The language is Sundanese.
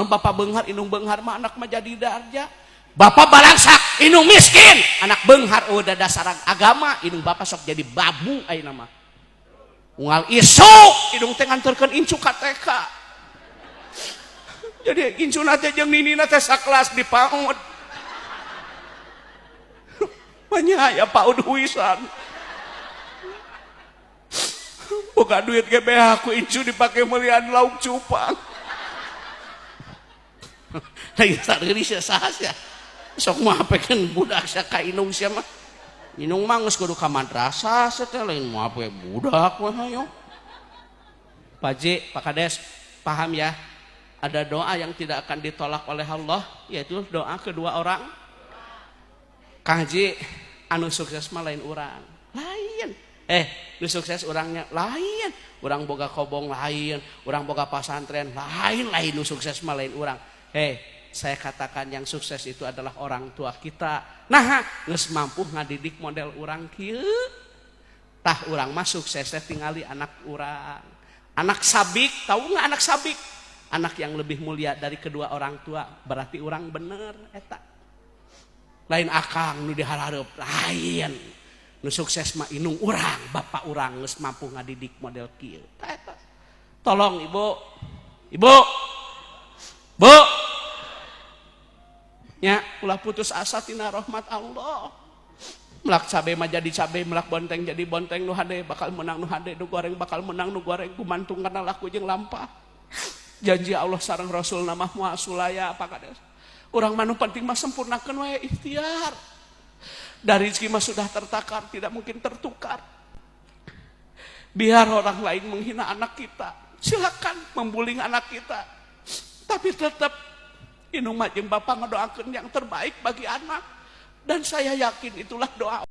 Bapak beunghar, indung beunghar mah anak mah jadi darja. Bapak balangsak, indung miskin, anak beunghar udah dasar agama, indung bapak sok jadi babu ayeuna mah. Unggal isuk indung teh nganterkeun incu ka TK. Jadi incuna teh jeung ninina teh sakelas di PAUD. Banyak ya PAUD huisan. Boga duit ge aku incu dipake melian lauk cupang. Lain sareuris ya saha sia. Sok maapekeun budak sia ka indung sia mah. Indung mah geus kudu ka madrasah sia teh, lain maape budak mah hayo. Pak Ji, Pak Kades, paham ya? Ada doa yang tidak akan ditolak oleh Allah, yaitu doa kedua orang. Kang Haji, anu sukses mah lain urang. Lain. Nu sukses orangnya lain. Urang boga kobong lain, urang boga pasantren lain, lain nu sukses mah lain urang. Saya katakan yang sukses itu adalah orang tua kita. Nah, geus mampu ngadidik model urang kieu. Tah, urang mah suksesnya tingali anak urang. Anak sabik, tahu nggak anak sabik? Anak yang lebih mulia dari kedua orang tua, berarti orang bener eta. Lain akang nu dihareup, lain. Nu sukses mah indung urang, bapak urang geus mampu ngadidik model kieu. Tah eta. Tolong Ibu. Ibu. Bu. Nya, ulah putus asa tina rahmat Allah. Melak cabe mah jadi cabe, melak bonteng jadi bonteng, nu hade bakal menang nu hade, nu goreng bakal menang nu goreng, gumantung kana laku jeung lampah. Janji Allah sareng Rasul nama moal sulaya, Pak Kades. Urang mah nu penting mah sempurnakeun wae ikhtiar. Dari rezeki mah sudah tertakar, tidak mungkin tertukar. Biar orang lain menghina anak kita, silakan membuling anak kita. Tapi tetap indung mah jeung bapak ngedoakeun yang terbaik bagi anak. Dan saya yakin itulah doa